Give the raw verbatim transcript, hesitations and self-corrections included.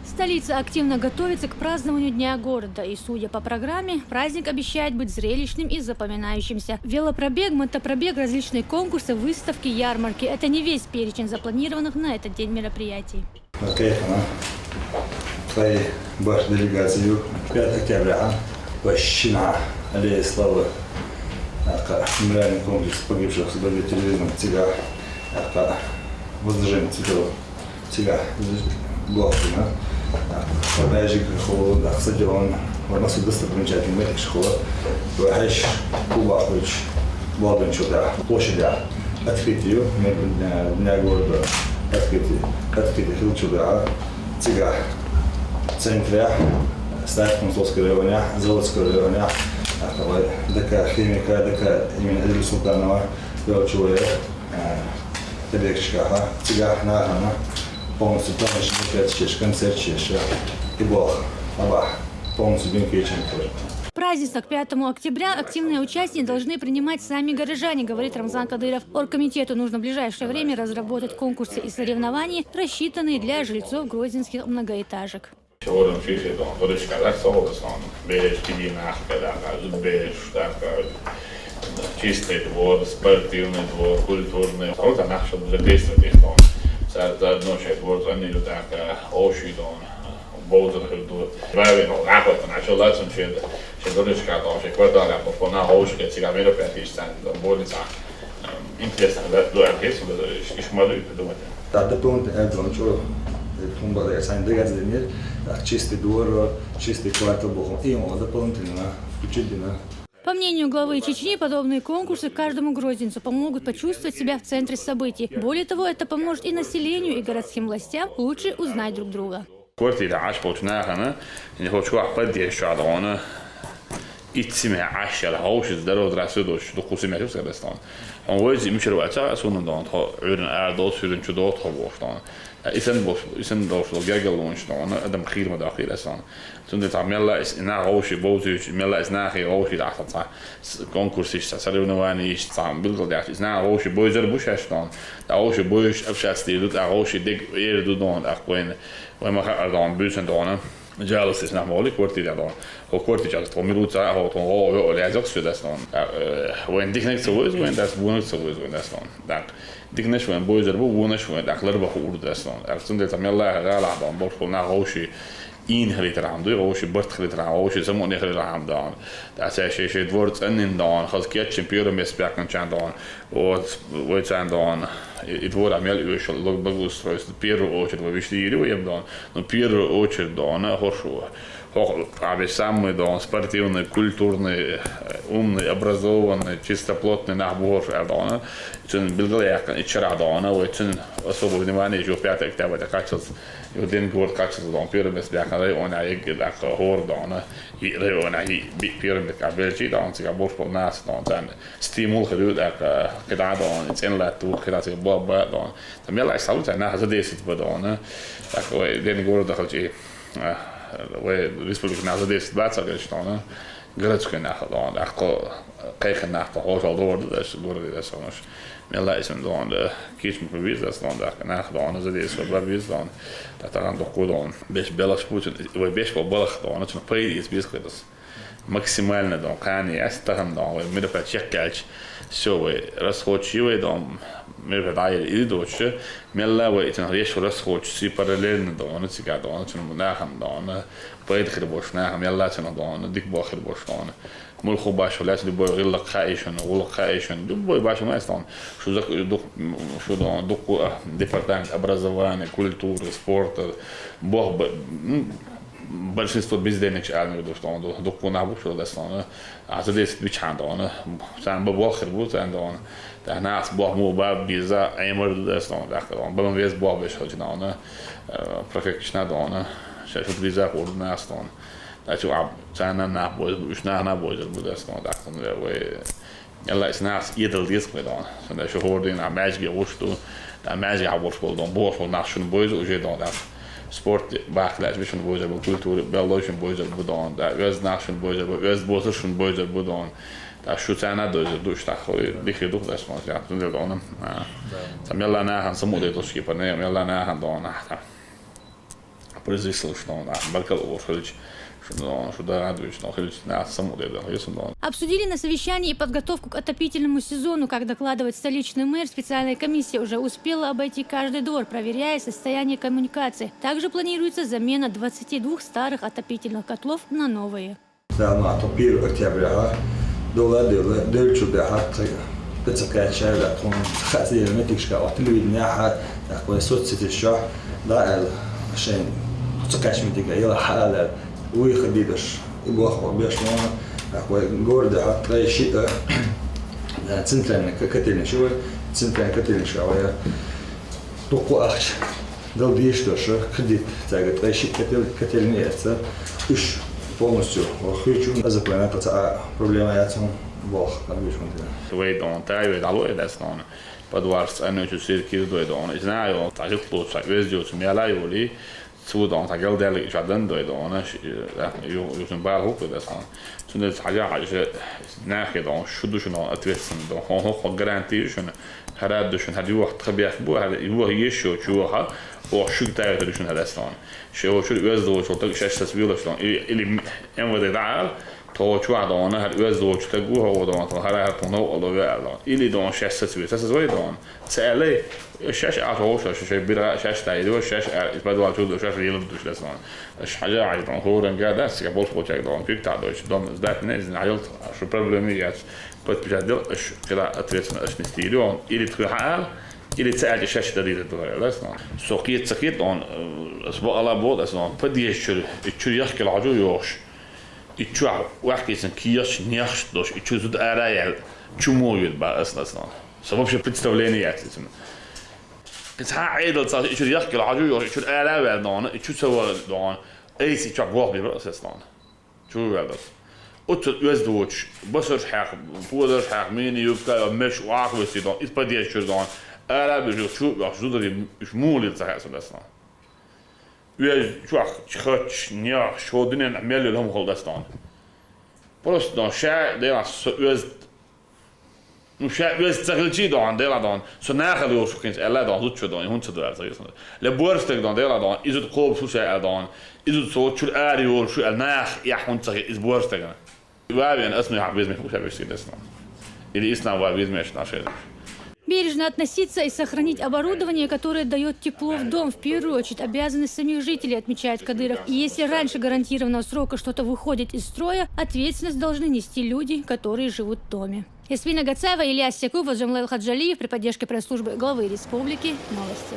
Столица активно готовится к празднованию Дня города, и, судя по программе, праздник обещает быть зрелищным и запоминающимся. Велопробег, мотопробег, различные конкурсы, выставки, ярмарки — это не весь перечень запланированных на этот день мероприятий. Окей, ага. Твои баш делегацию пятого октября, а? Вай шина, аллея славы. Ака, мемориальный комплекс погибших в борьбе с терроризмом, цига. Ака, возложение цветов. Цига, блокина. Подажик холод, стадион, вот нас достопримечательный мэтик школа. Вахаш, кубахуч, балдын чуда, площадя. Открытию, дня города, открытие, открытие хил чуда. Цига, центре, Старый Кунцевский районе, Заводский районе. ДК химика, ДК имени Адиля Султанова. Велчуе, э, табекшка, ага, цига, нахана, полностью праздничный опять чеш, концерт чеш, и бог, аба, полностью бинкейчен тоже. Праздник к пятому октября активное участие должны принимать сами горожане, говорит Рамзан Кадыров. Оргкомитету нужно в ближайшее время разработать конкурсы и соревнования, рассчитанные для жильцов грозненских многоэтажек. Сегодня чисто там, дырочка, да, солнце, там, берешь, киди нахуй, да, да, берешь, так, э, чистый двор, спортивный двор, культурный. Вот она, чтобы задействовать их, там. За, за одно человек двор, за неделю, так, э, общий, там, э, болтер, двор. Правильно, так вот, начал, да, сам чё-то, чё дырочка, там, чё квартал, я, по, по, на, общий, как всегда, мероприятие, там, больница. Интересно, да, да, интересно, да, иш-, иш мадуй придумать. Да, дополнительно, я думаю, что, э, хумба, я сам догадываюсь, нет? Так, чистый двор, чистый квартал, бухом. И он дополнительно включить, да. По мнению главы Чечни, подобные конкурсы каждому грозненцу помогут почувствовать себя в центре событий. Более того, это поможет и населению, и городским властям лучше узнать друг друга. Квартира Ӏаш болчу нахана, хӀокху чохь поддержка догӀана, итт семья Ӏаш яла хьовшица, здорово, здравствуй доцуш, дукха семья ю сагатдоцуш. Хьуна вайца мичара вац а суна догӀана, тхо Ӏуьйранна ара доцу, суьйранна чу доцу тхо бохуш догӀана. И санна болуш, и санна долуш долу гергарлонаш догӀана, адам хийра ма доккхийра ас догӀана. Цундела цхьа мелла а иза нах вовший бовзуьйтуш, мелла а иза нахе вовший дахьа цхьа с-, конкурсаш, цхьа соревнованиеш, цхьа билгалдаьхча, иза нах вовший бовзар бу шаьш догӀана. ТӀаккха вовший бовзуьйтуш общаться дийр ду, тӀаккха вовший дег эр ду догӀана, тӀаккха вайна. Вай ма хаьара догӀана, буьйсанна догӀана. Жалость нах ма вали квартира догӀана. ХӀокху квартира чохь тхо мила ву ца а, хӀокху тхуна гӀо а веа, леза-кх соьга дас догӀана. Э, вайн диканиг ца вуьйзу, вайн дас бунаг ца вуьйзу, вайн дас догӀана. Так, диканаш вайн бовзар бу, вонаш вайн, так, ларба хуур дас догӀана. Так, цундела цхьа мелла а гӀалахь догӀана, болуш болу нах вовший ийна хилийтархьама дуй, вовший барт хилийтархьама, вовший самукъане хилийтархьама догӀана. Так, цаьш шайн, шайн двор цӀаннина догӀана, хаза кечйина первое место баьккхинчарна догӀана. Вот, вай царна догӀана, и, и дворах мел оьшуш йолу благоустройство, в первую очередь, вай вуьшта йийр ю вай ем догӀана, но в первую очередь догӀана, хӀорш ву. ХӀокху, а, весь самый догӀана, спортивный, культурный, э, умный, образованный, чистоплотный нах бу хӀорш аьлла догӀана. Цуьнан билгал а яьккхина, и чарах догӀана, вай цуьнан особое внимание, ю пятое октябрь тӀе кхаччалц, ю ден город кхаччалц догӀана, первое место баьккхина районехь егга даккха хӀора догӀана, и районехь, и би-, первое место белчий догӀана, цигахь болуш болу нахаца догӀана, царна стимул хир ю, тӀаккха кхидӀа а догӀана, цӀена латта ву, кхидӀа цига бохба а догӀана. Ткъа мелла а иштта хьалуьйту нах задействовать бан догӀана. ТӀаккха вай ден городо хилча, а, вай республика нах задействовать бац а хилча догӀана, городской нах догӀана. ТӀаккха кхайкхина нах тхо хьошалла догӀур ду даш, городе даш хьуна уьш. Мелла а иза догӀана, кийча ма виза ас догӀана, тӀаккха нах догӀана, задействовать бан виза догӀана. ТӀаккха тахана дуккха догӀана. Беш белхаш бу цуьнан, вай беш болу балхах догӀана, цуьнан пайда эца беза кхетас. Максимально догӀана, кхана яц тахана догӀана, вай мероприятие чекхъяьлча, всё, вай расходчий вай догӀана, мероприятие дӀаяьлла и доцуш, мелла а вай и цуьнан еш расходчий параллельно догӀана, цигахь догӀана, цуьнан нахана догӀана, пайда хир болуш нахана, мелла а цуьнан догӀана, дика боху хир болуш догӀана. Муьлхха башхалла яц, любой гӀиллакх хаийшина, гӀуллакх хаийшина, любой башхалла яц догӀана. Шу зак-, дукх-, шу догӀана, дуккха а департамент образования, культуры, спорта, боху ба-, м, большинство бездельникаш ала мегар ду, что ду-, дуккха нах бу шуьга дас догӀана. А задействовать бичхьана догӀана. Царна бан болх хир бу, царна догӀана. ТӀаккха нахаца боху муха бан беза, Ӏемар ду дас догӀана, тӀаккха догӀана. Бан беза боху беш хилча догӀана. Э, профессорашна догӀана. Ша шу диза хуур ду нахаца догӀана. ТӀаккха чу а царна нах бовзар бу, уьш нахана бовзар бу дас догӀана, тӀаккха вай Алла, иза нахаца эдала деза кхин догӀана. Сан шу хӀора дийнахь маьжге гӀуш ду, тӀаккха маьжге хьаболуш болу догӀана, бохуш болу нах шуна бовза уже догӀана, тӀаккха спорт бахка лаьцна шуна бовзар бу, культура, беллой шуна бовзар бу догӀана, тӀаккха оьзда нах шуна бовзар бу, оьзда босар шуна бовзар бу догӀана. ТӀаккха шу царна а довзар ду, уьш тӀаккха дика ду, дас ма яхь, цундела догӀана. А. Сан мелла нахана самукъадайталуш кепара, мелла нахана догӀана. Производительность, ну, да, баркал уж хилч, что, ну, что да, радуюсь, ну, хилч, на саму да, да, если, ну. Обсудили на совещании и подготовку к отопительному сезону. Как докладывает столичный мэр, специальная комиссия уже успела обойти каждый двор, проверяя состояние коммуникации. Также планируется замена двадцати двух старых отопительных котлов на новые. Да, ну, а то первого октября, дола, дола, дольчу да, да, цакача, да, тон, хазир, метикшка, а телевидение, ха, такой соцсети, что, да, эл, шен, цакач метика, ела, ха, да, выходи даш, и бог, беш, ну, такой город, ха, трэши, да, центральный, как котельный, чего, центральный котельный, чего, я, только ахч. Дал диш дош, кредит, тяга, трэши, котель, котельный, это, уж полностью, хочу, запланировать, а проблема я цом, бог, обычно. Вейдон, тай вейд, алло, я дастон. Подварс, а ночью сир кирдойдон. И знаю, та жит лучше, везде, мялай, воли, цудон, та гал дали, жадан дойдон, ю, ю, ю, бал хук дастон. Цунда хажа, хажа, нахедон, шудушнон, ответственный, дон, хо, хо, гарантии, шуна, харад душун, хад юах, тхабях, бу, хад юах, ешо, чуаха, о, шук тайвет душун, хадастон. Шо, шур, везде, шо, так, шаш, сас, вилаштон. Или, или МВД да, то, чуа, дон, хад везде, шо, так, гу, хо, дон, то, хара, хад, то, но, оло, ве, дон. Или, дон, шаш, сас, вилаштон, сас, вилаштон. Цели, шаш, а, то, шо, шо, шо, бира, шаш, тай, шо, шаш, а, из подвал, чудо, шаш, лило, душдастон. Аш хажа, ай, дон, хоран, гада, сига, бол, хочак, дон, пик, та, дойч, дом, сдать, не, знаю, что проблемы есть. Подписать дел, аш, когда ответственно, аш, не стилион, или тхуя, или цели, шаш, да, дидет, да, дастон. Сокет, сокет, он, э, сбо, ала, бо, дастон. Подъезд, чур, и чур, ях, кила, хажу, ёш. И чуа, вахкисан, кияш, няш, дош, и чур, зуд, ара, я, чумо, вид, ба, ас, дастон. Со вообще представление, я, цицин. Кица айдал ца ичур яхкил хажу ёш, ичур ара вер дон, ичур сава дон. Эйс ичур бог бибра сестон. Чу вер дон. Учур вез дуч, басар хах, пудар хах, мини юбка, меш вах веси дон, из подъезд чур дон. Ара бижу чу вах зудари мулил ца хасан дастон. Вез чуах чхач, нях, шодинен амел лом хол дастон. Просто дон, ша, де вез Ну, ша вез цаглчи дон, дела дон. Со нахал ёр шукинс, эла дон, лучше дон, хунца дон, цаглчи. Ле борстек дон, дела дон, изут коб шуша дон, изут со чур ари ёр шу, эл нах, я хунца из борстек. Вавен, ас ну я вез мех уша вез дон. Или ислам ва вез мех наши. Бережно относиться и сохранить оборудование, которое дает тепло в дом, в первую очередь обязанность самих жителей, отмечает Кадыров. И если раньше гарантированного срока что-то выходит из строя, ответственность должны нести люди, которые живут в доме. Ясмина Гацаева, Илья Сякуев, Джамлайл Хаджалиев при поддержке пресс-службы главы республики. Новости.